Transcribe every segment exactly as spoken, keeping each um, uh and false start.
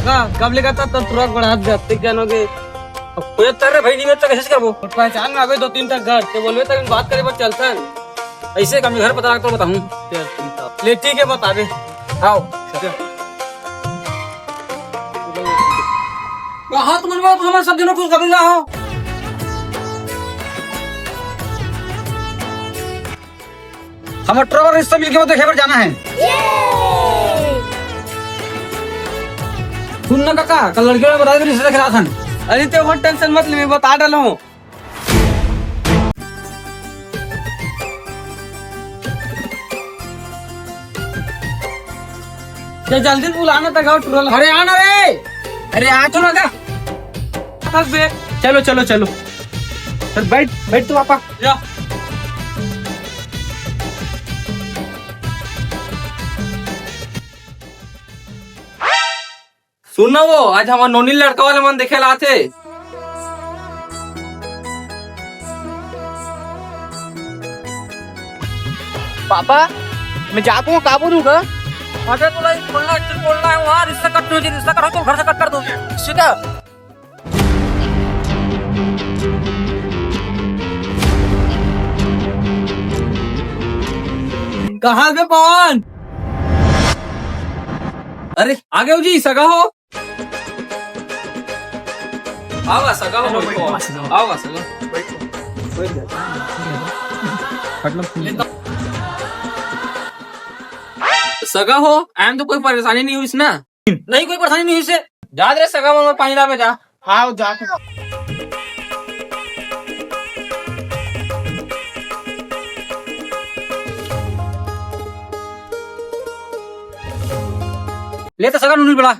का, कब ले कहत हँव, तुरंत बढ़ात जात, देख जानोगे। अब कोई तर रे भाई नहीं, मैं तो कैसे करबो? पहचान में आबे दो तीन ठा घर, ते बोलबे तब बात करे बर चलथन। ऐसे कम घर पता तो बताहूँ। चल, ठीक है। ले ठीक है, बताबे। आओ। चल। कहाँ तुमन बात, हमर सब जनों कुछ कबीला हो। हमर ट्रक रिश्ता मिलके वो देखे बर जाना है। सुन ना काका, कल लड़की वाला बता दे, रिश्ता करा थन। अरे ते ओकर टेंशन मत ले, मैं बता डालो हूँ। ते जल्दी बुलाना था गाँव टूरा ला। अरे आना रे। अरे आ तो ना का। बस बे। चलो, चलो, चलो। चल बैठ, बैठ तू पापा। जा। सुन ना वो, आज हमर नोनी लड़का वाले मन देखे ला आथे। पापा, मैं जात हूँ, का बोलूँ गा? अबे तोला एक बोलना, एक बोलना है वहाँ, रिश्ता कट दो जी, रिश्ता कट हो तो घर से कट कर दूंगी। सीधा। कहाँ से पवन? अरे, आ गए हो जी, सगा हो? आवा, सगा हो, बैठो, आवा, सगा। सगा हो, एमा तो कोई परेशानी नहीं हुई ना? नहीं, कोई परेशानी नहीं हुई से। जा रे सगा, मैं पानी लावे जा। हाँ, जा। ले तो सगा नूनी बड़ा।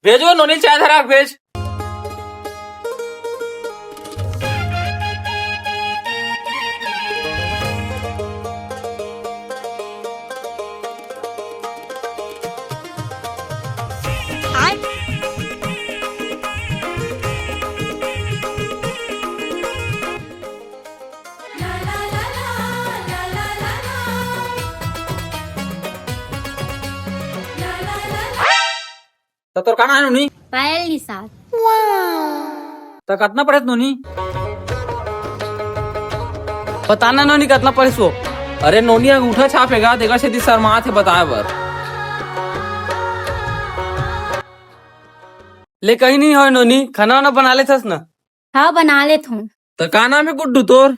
भेजो नोनी चाय धरा भेज। त तोर का नाम हे नोनी? पायल निषाद। त कतना पढ़े नोनी? बताना नोनी कतना पढ़िस वो? अरे नोनी अंगूठा छाप हे गा, तेकर सेती शर्मात हे बताए बर। ले कहीं नहीं होय नोनी, खाना वाना बना लेथस ना? हाँ बना लेत हूँ। त का नाम हे गुड्डू तोर?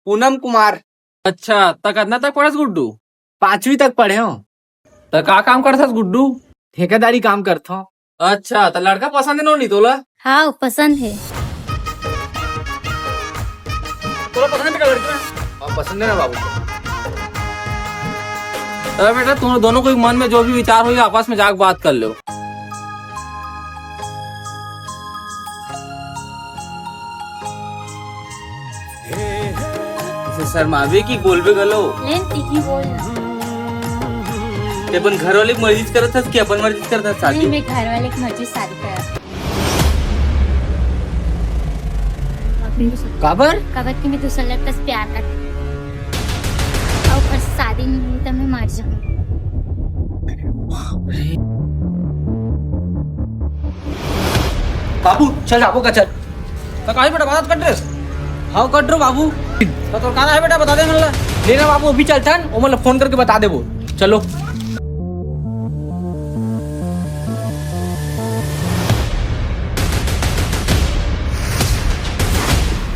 पूनम कुमार। अच्छा, त कतना तक पढ़स गुड्डू? पांचवी तक पढ़े हो। त का काम करथस गुड्डू? ठेकेदारी काम करथो। अच्छा, त लड़का पसंद हे नोनी तोला? हाँ, पसंद हे। तोला पसंद हे बेटा लड़का? हाँ, पसंद हे ना बाबू। अरे बेटा, तुम दोनों के मन में जो भी विचार होही, आपस में जाके बात कर लो। इसे शर्मावे कि बोलबे घलो? लेन तिही बोल ना। ते अपन घर वाले के मर्जी से करत हस कि अपन मर्जी से करत हस शादी? नहीं, मैं घर वाले की मर्जी से शादी करत। काबर? काबर कि मैं दूसरा लड़का से प्यार करत हूँ। अउ ओकर शादी नहीं हुई त मैं मर जाऊँ। बाबू, चल जाबो का, चल। त काहे बेटा, बात कट रे? हाँ, कट रो बाबू। त तोर का हे बेटा, बता दे मन ला। लेना बाबू, अभी चलथन, ओमन ला फोन करके बता देबो। चलो।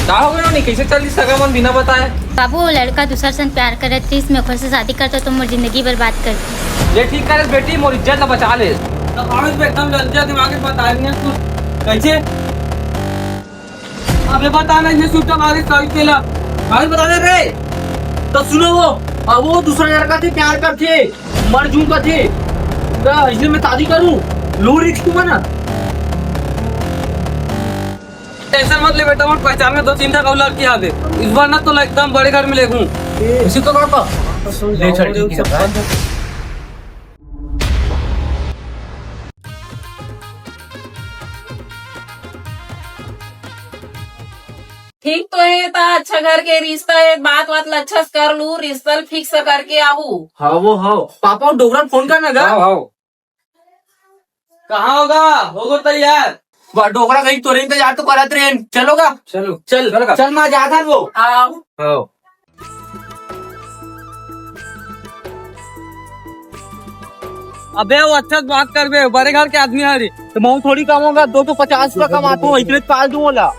का हो गए नोनी? कैसे चल दी सगा मन बिना बताए? बाबू, वो लड़का दूसर सन प्यार करत रहिस, मैं ओकर से शादी करता तो मोर जिंदगी बर्बाद कर दी। ये ठीक करे बेटी, मोर इज्जत ला बचा ले। तो कागज पे एकदम लज्जा दिमाग में बता रही है तू। कैसे? अबे बता ना, ये सुट्टा मारे सही तेला। कागज बता दे रे। तो सुनो वो, अब वो दूसरा लड़का से प्यार करथे, मर जूं कथे। त इसलिए मैं शादी करूं, लो रिस्क में ना। टेंशन मत ले बेटा, मोर पहचान में दो तीन ठा अउ लड़की आवे। इस बार ना तोला एकदम बड़े घर में लेगहूं। इसी तो बात। ले चल, ठीक है। ठीक तो हे, त अच्छा घर के रिश्ता हे, बात बात ल अच्छा से कर लू, रिश्ता ल फिक्स करके आहू। हाँ वो हाँ, पापा डोकरा ल फोन करना गा। हाँ, हाँ। कहाँ होगा? होगो तैयार। वाह, डोकरा कहीं तोरे इंतजार तो करत रहे। चलो गा। चलो। चल, चल गा। चल, मैं जात हन वो। आओ। आओ। अबे, वो अच्छा से बात कर बे, बड़े घर के आदमी हरे। तो मैं थोड़ी कमाऊंगा, दो सौ पचास रुपया कमाता हूँ, इतने पाल दूं ओला।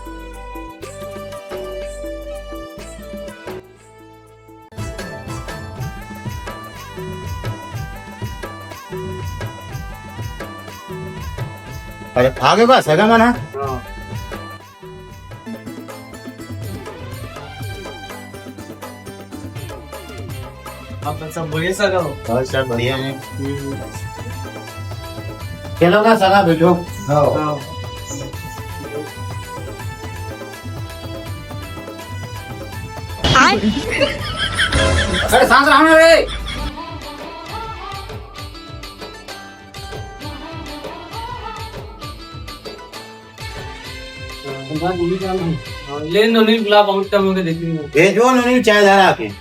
अरे, आ गए बा, सगा मन ह। हाँ। अपन सब बढ़िया सगा हो? और सब बढ़िया है। चलो ना सगा, बैठो। हाँ। हाँ। अरे, सांस रहा ना रे। हाँ, ले नोनी, बुला, बहुत टाइम हो गया, देखे नहीं। भेजो नोनी, चाय धरा के।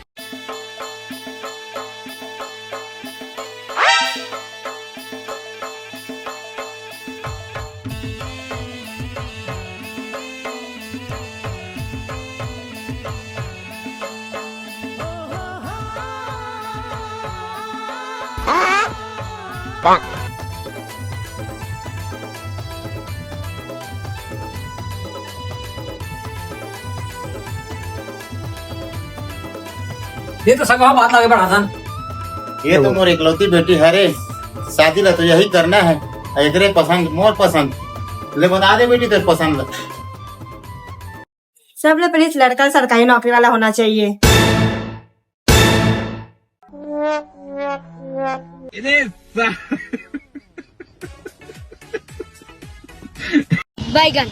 ये तो सगा बात लागे बढ़ाथन। ये तो मोर इकलौती बेटी हरे, शादी ला तो यही करना है। एकरे पसंद, मोर पसंद। ले बता दे बेटी, तेरे पसंद ला। सबले पहले इस लड़का सरकारी नौकरी वाला होना चाहिए। बैगन।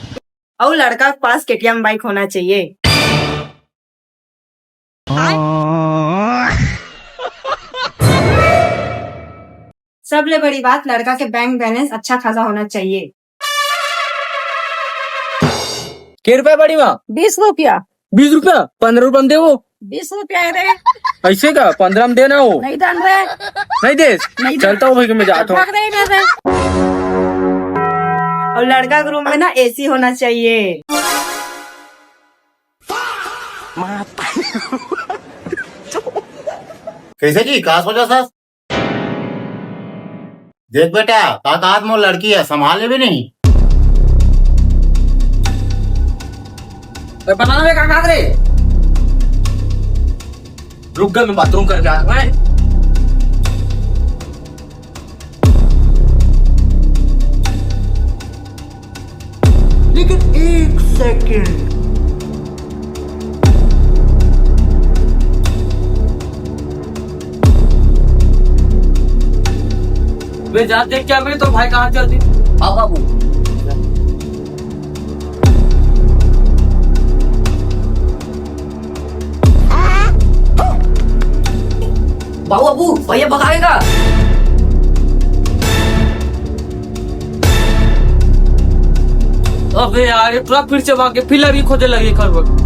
और लड़का के पास केटीएम बाइक होना चाहिए। सबले बड़ी बात, लड़का के बैंक बैलेंस अच्छा खासा होना चाहिए। के रुपया बड़ी माँ? बीस रुपया। बीस रुपया? पंद्रह रुपया में देवो। बीस रुपया है रे। ऐसे का? पंद्रह में देना हो। नहीं दन रे। नहीं दे? नहीं दे। चलता हूँ भाई, मैं जाता हूँ। भाग रही ना रे। और लड़का के रूम में ना एसी होना चाहिए। कैसे जी, का सोचा सास? देख बेटा, का कहत मोर लड़की है, संभाल लेबे नहीं। अरे बता ना बे, का कहत रे? रुक गए, मैं बाथरूम करके आ रहा हूँ। लेकिन एक सेकंड। बे, जा देख क्या बे, तो भाई कहाँ चल दी? हाँ बाबू। बाबू, बाबू, भैया भगाएगा। अबे यार, ये ट्रक फिर से भाग के फिर लड़की खोजे लगी खरबट।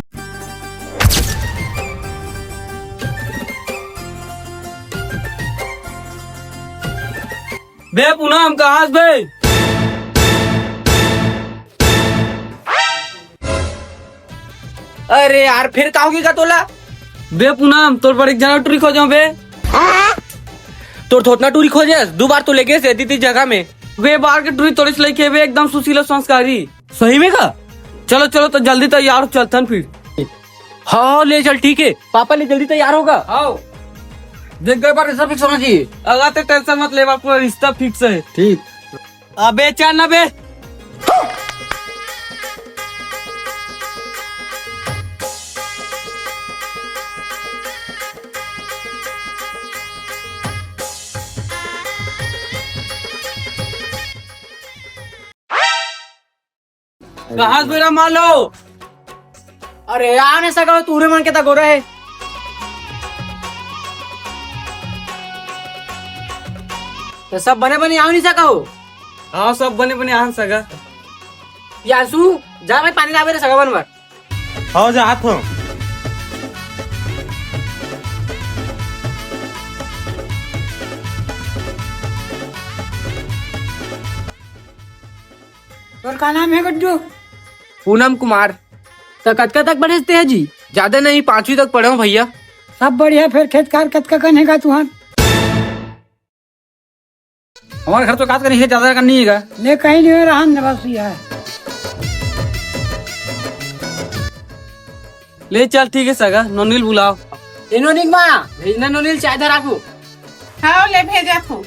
बे पूनम, कहाँ हस बे? अरे यार, फिर का होगी का तोला? बे पूनम, तोर बर एक जना टूरी खोजो बे। तोर थोतना टूरी खोजे, दू बार तो लेगे से दीदी जगह में। बे बार के टूरी तोरे से लेके बे एकदम सुशील संस्कारी। सही में का? चलो, चलो, तो जल्दी तैयार हो, चलथन फिर। हाँ, ले चल, ठीक है। पापा ले जल्दी तैयार होगा। आओ। देख गए बार रिश्ता फिक्स होना चाहिए। अगर ते टेंशन मत ले, पूरा रिश्ता फिक्स है। ठीक। अबे चल ना बे। कहाँ से बेरा मार लो? अरे, आ नहीं सका, तूरे मन के ता गोरा है। तो सब बने बने आ नहीं सका हो? हाँ, सब बने बने आ सका। यासु, जा भाई, पानी लावे रे सगा बन बर। हाँ, जा हाथ हो। तोर का नाम हे गुड्डू? पूनम कुमार। त कतका तक पढ़े हस तेहा जी? ज्यादा नहीं, पांचवी तक पढ़े हंव भैया। सब बढ़िया, फेर खेत खार कतका कन हे गा तुंहर? हमर घर तो कात कन हे, ज्यादा कन नहीं हे गा। ले कहीं नहीं हो रहा न बस ये है। ले चल ठीक हे सगा, नोनी ल बुलाव। ए नोनी के माँ, भेजना नोनी ल चाय धरा के। हाव, ले भेजत हंव।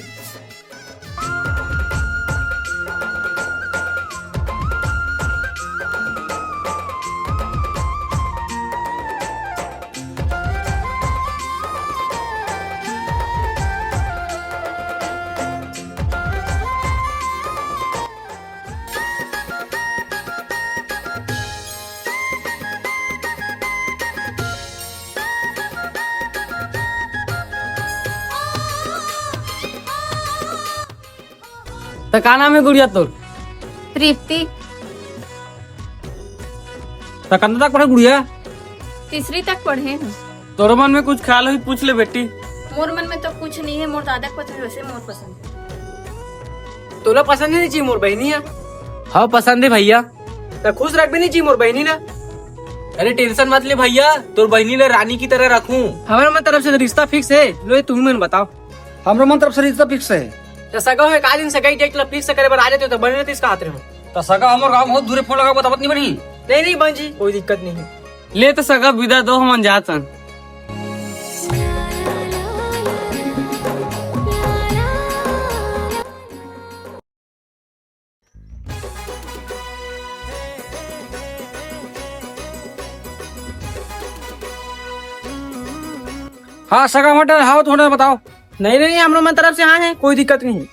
त का नाम हे गुड़िया तोर? तृप्ति। त कतना तक पढ़े गुड़िया? तीसरी तक पढ़े हंव। तोर मन में कुछ ख्याल होही, पूछ ले बेटी। मोर मन में तो कुछ नहीं हे, मोर दादा के पसंद वैसे मोर पसंद हे। तोला पसंद हे नहीं जी मोर बहिनी हे? हाव, पसंद हे भैया। त खुश रखबे नहीं जी मोर बहिनी ला? अरे tension मत ले भैया, तोर बहिनी ला रानी की तरह रखूं। हमर मन तरफ से तो रिश्ता fix हे, लो ये तुम मन बताव। हमरो मन तरफ से रिश्ता fix हे। त सगा हो, एक आध दिन सगाई date ला fix करे बर आ जाते हो, त बने रहते इसका हाथ रहे हो। त सगा हमर गांव बहुत दूर हे, फोन लगा बतावत नहीं बनी। नहीं, नहीं बन जी, कोई दिक्कत नहीं हे। ले त सगा विदा दो, हमन जात हन। हाँ, सगा मटर, हाँ, थोड़ा बताव। नहीं, नहीं, हमरो मन तरफ से हाँ हे, कोई दिक्कत नहीं।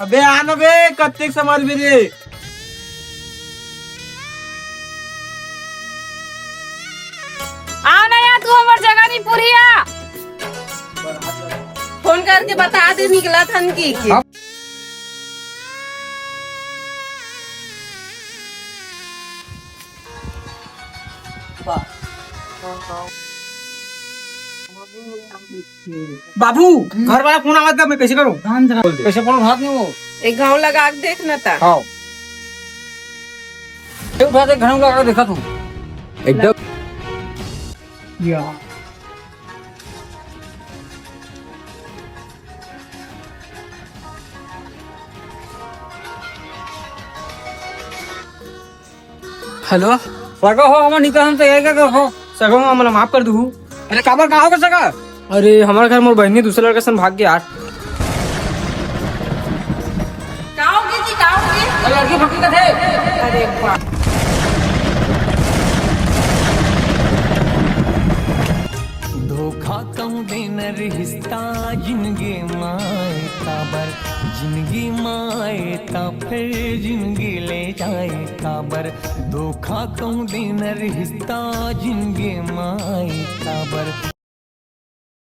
अबे आ ना बे, कतेक संभालबे रे। आ ना यार, तू हमर जगह नहीं पूरी आ। फोन करके बता दे, निकलत हन कि, कि। बाबू, घर वाला फोन आवत हे, मैं कैसे करूँ? कैसे फोन उठात नहीं वो? एक घाव लगा के देख ना ता। हाँ। ये उठा दे, घाव लगा के देखा तू। एकदम। या। हेलो। सगा हो, हमर निकल हम तैयार कर हो। सगा हो, हमला माफ कर दू। अरे काबर, का होगे सगा? अरे हमर घर मोर बहिनी दूसरा लड़का संग भाग गे यार। का होगे जी, का होगे? अरे लड़की फकी कथे। अरे बाप। धोखा कहूँ देना रिश्ता जिंदगी माए काबर, जिंदगी माए ता फिर जिंदगी ले जाए काबर। धोखा कहूँ देना रिश्ता जिंदगी माए काबर,